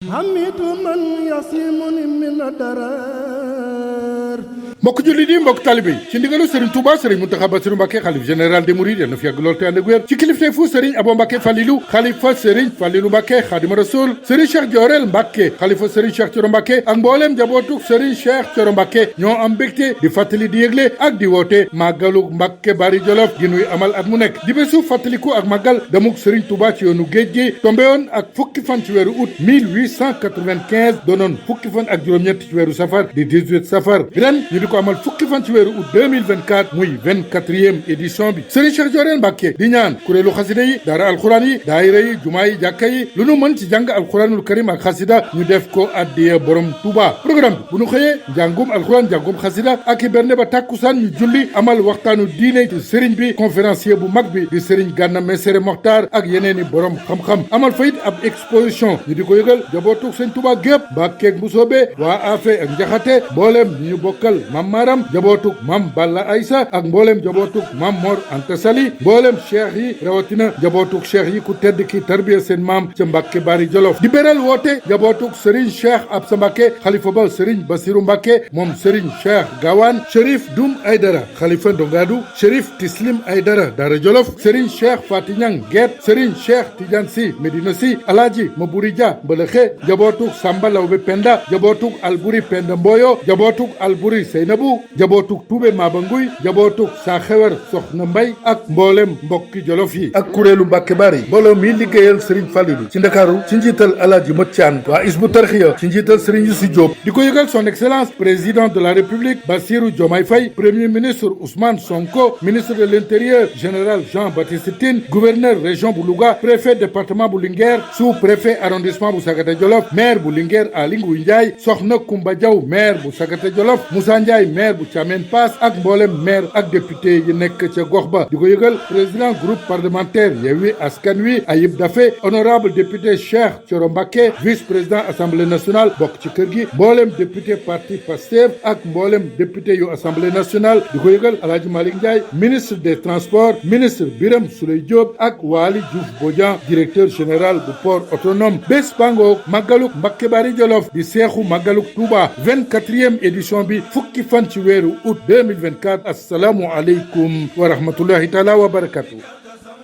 حميد من يصيمني من الدرر mbokk jullit yi mbokk talibe yi ci ndigalu Serigne Touba Serigne Mountakha Bassirou Mbacké xalif général des mourides yal na fi yàgg lool te ànd ak wér ci kilifteefu Serigne Abo Mbacké Falilou xalifa Serigne Falilou Mbacké Khadimou Rassoul Serigne Cheikh Diorel Mbacké xalifa Serigne Cheikh Thioro Mbacké ak mbooleem njabootu Serigne Cheikh Thioro Mbacké ñoo am mbégte di fàttali di yëgle ak di woote màggalu Mbacké Bari Jolof gi nuy amal at mu nekk di bésu fàttaliku ak màggal demuk Serigne Touba ci yoonu géej gi tombé woon ak fukki fan ci weeru août 1895 doonoon fukki fan ak juróom-ñett ci weeru safar di 18 safar ren ñu di ko amal fukki fan ci weeru août 2024 muy 24e édition bi Serigne Cheikh Diorel Mbacké di ñaan kuréelu xasida yi daara alxuraan yi daayira yi jumaa yi jàkka yi lu nu mën ci jàng alxuraanul karim ak xasida ñu def ko addiya borom Touba programme bi bu nu xëyee njàngum alxuraan njàngum xasida ak i bernde ba tàkkusaan ñu julli amal waxtaanu diine ci Serigne bi conférencier bu mag bi di Serigne Gana Messere Mokhtar ak yeneeni borom xam-xam amal fa it ab exposition ñu di ko yëgal jabootu Serigne Touba gépp Mbacké ak Mbusoobe waa Afe ak Njaxate mbooleem ñu bokkal Mam Maram jabootuk Mam Balla Aysa ak mbooleem jabootuk Mam Mor Anta Sali mbooleem cheikh yi rawatina jabootuk cheikh yi ku tedd ki tarbiya seen maam ca Mbacké Bari Jolof di beral woote jabootuk Serigne Cheikh Absa Mbacké xalifa ba Serigne Bassirou Mbacké moom Serigne Cheikh Gawane Chérif Doum Aydara xalifa Ndongadu Chérif Tislim Aydara Daara Jolof Serigne Cheikh Fati Ñang Guet Serigne Cheikh Tidiane Sy Medina Sy Alaaji Maburi Dia Mbëlëxe jabootuk Samba Lawbe Penda jabootuk Alburi Penda Mboyo jabootuk Alburi Seynabu jabootuk Tuube Maba Nguy jabootuk Saa Xewar Soxna Mbay ak mboolem mbokki Jolof yi ak kuréelu Mbacké Bari mbooloo mi liggéeyal Serigne Falilou ci Ndakaaru ci njiital Alaaji Mat Caan waa Hizbut Tarqiyyah ci njiital Serigne Youssou Diop di ko yëgal son excellence président de la République Bassirou Diomaye Faye premier ministre Ousmane Sonko ministre de l'Intérieur général Jean-Baptiste Tine gouverneur région bu Louga préfet département bu Linguère sous-préfet arrondissement bu Sagata Jolof maire bu Linguère Aly Ngouille Ndiaye Soxna Koumba Diaw maire bu Sagata Jolof Moussa Ndiaye maire bu Thiamène Pass ak mboolem maire ak député yi nekk ca gox ba di ko yëgal président groupe parlementaire Yewwi Askan Wi Ayib Daffé honorable député Cheikh Thioro Mbacké vice-président assemblée nationale bokk ci kër gi mboolem député parti Pastef ak mboolem député yu assemblée nationale di ko yëgal Alhaji Malick Ndiaye ministre des transports ministre Birame Souleye Diop ak Waly Diouf Bodian directeur général bu port autonome bés bangoog màggaluk Mbacké Bari Jolof di seexu màggaluk Touba 24e édition bi fukki fan ci weeru août 2024 assalaamu aleykum wa rahmatullahi taala wa barakatuh